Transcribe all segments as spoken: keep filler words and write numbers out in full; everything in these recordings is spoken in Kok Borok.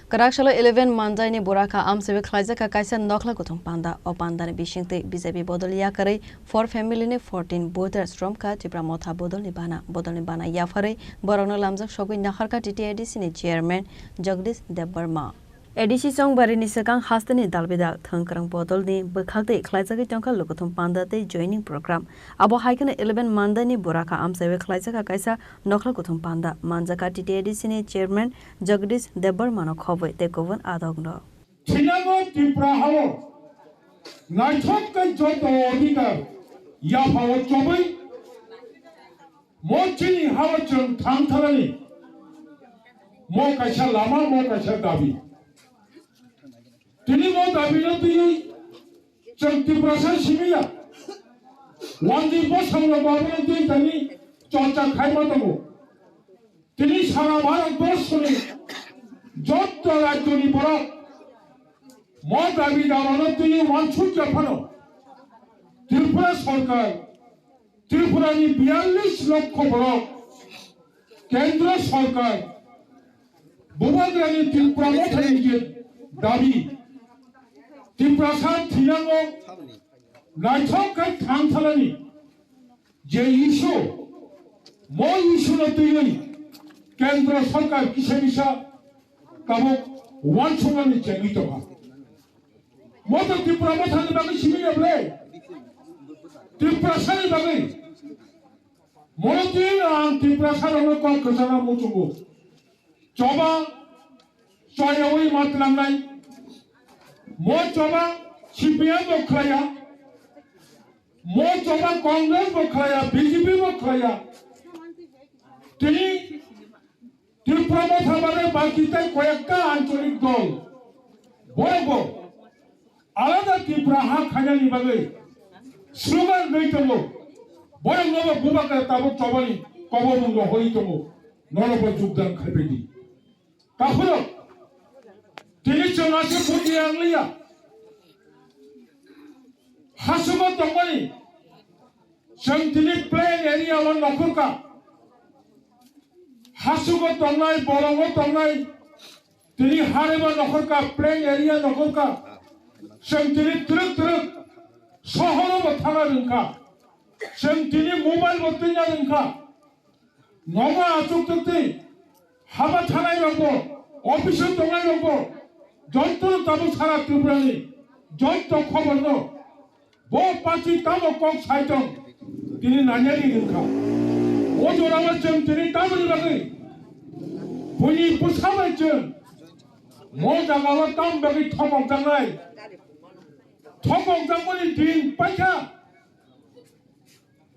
Kwrak salo eleven Mandaini Burakha amchaiwi khlaijakha kaisa nokhla kuthum panda. O pandani bisingtwi B J P bodol yakarwi four family ni fourteen voters romkha Tipra Motha bodolni bana. Bodolni bana yapharwi borokno lamjak sogwi naharkha T T A D C ni chairman Jagdish Debbarma. A D C chongbarini swkang hasteni dalbidal thwngkwrwng bodolni bwkhaktwi khlaijagwi tongkha lukuthum panda tei joining program. Abo hai kheno eleven Mandaini Burakha amchaiwi khlaijakha kaisa nokhla kuthum panda. Manjakha T T A D C ni chairman Jagdish Debbarmano khobwi tei kubun adokno. Thinango Tripura hao naithok khe joto odhikar yaphao chobwi mo chini hao chwng thang thanani mo kaisa lama, mo kaisa dabi. Tini mo dabi no twiwi chwng Tiprasa simi ya. Wanjwi bosong rok abono twi tani chorcha khaima tongo. Tini sara Bharat borso ni jotto rajyo ni borok mo dabi dawa no twiwi wansuk ya phano Tripura sorkar, Tripura ni biyallis lokho borok, Kendra sorkar, Bubagrani Tipra Mothani je dabi, Tiprasa thinango naithok khe thang thanani je issue, mo issue no twiwi Kendra sorkar kisa misa tabuk wansukmani chengwi tongkha. Mo to Tipra Mothani bagwi simi ya ble? Tiprasani bagwi. Mo twiwi ang Tiprasa rokno kok kwchangma muchungo. Choba choyawi ma tlangnai. Mo choba C P M bo khlaiya. Mo choba Congress bo khlaiya, B J P bo khlaiya. Tini Tripura Motha bagwi baki tei koyekta ancholik dol borok bo alada Tripura ha khainani bagwi slogan rwi tongo. Borok no bo Bubagra tabuk chobani kobor mung rohorwi tongo. Norok bo jogdan khaibai di. Takhurok, tini chwng ase buji ang liya. Hasugo tongmani, chwng tini plain area o nokhorka. Hasugo tongnai, bolongo tongnai, tini hareba nokhorka, plain area nokhorka. Chwng tini twrwk twrwk sohoro bo thana rwngkha. Chwng tini mobile bo twina rwngkha. Nogo achuk twtwi haba thanai rokbo, office o tongnai rokbo, joto tabuk sara Tripura ni joto khobor no bo party tamo kok sai tong tini nanyani rwngkha. O jorao chwng tini tamoni bagwi buini bwsa bai chwng mo jagao tam bagwi thokok jaknai. Thokok jakmani din paikha.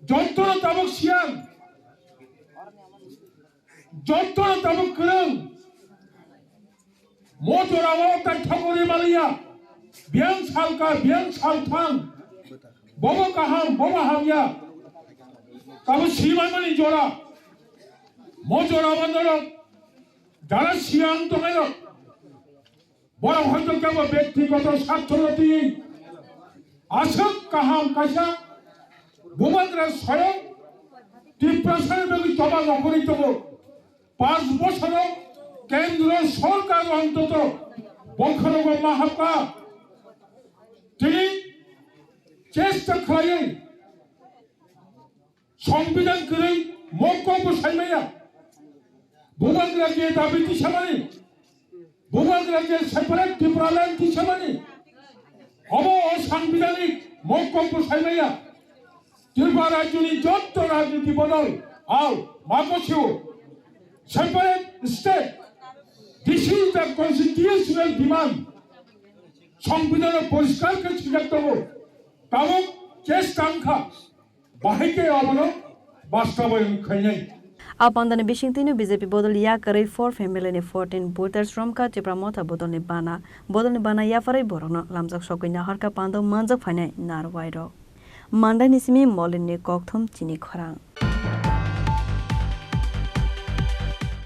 Joto tabuk siyan. Joto tabuk kwrwng. Mo jorao tai thogori maliya. Biyang salka, biyang salthang. Bobo kaham, bobo hamya. Tabuk simanmani jora. Mo jorao norok jara siyang tongnai rok. Borok hoito kebo bektigoto sartho rwtwi aswk kaham kaisa Bubagra soyong Tiprasani bagwi choba nokhorwi tongo. Panch bosoro kendro sorkar ontoto bokhorogo ma hapkha. Tini chesta khlaiwi Songbidan kwrwi mokok bo saimaya. Bubagra je dabi tisamani, Bubagra je separate Tipraland tisamani, obo o sangbidanik mokok bo saimaya. Tripura rajyoni jotto rajniti bodol ao mago sio separate state. This is the constitutional demand. Songbidano poriskar khe swijak tongo. Tabuk chesta wngkha. Bahai khe abono bastabayon khainai. A pandani bisingtwino B J P bodol yakarwi four family ni fourteen voters romkha Tipra Motha bodolni bana. Bodolni bana yapharwi borokno lamjak sogwi naharkha pando manjak phainai narwai rok. Mandaini simi Molinni kokthum chini khorang.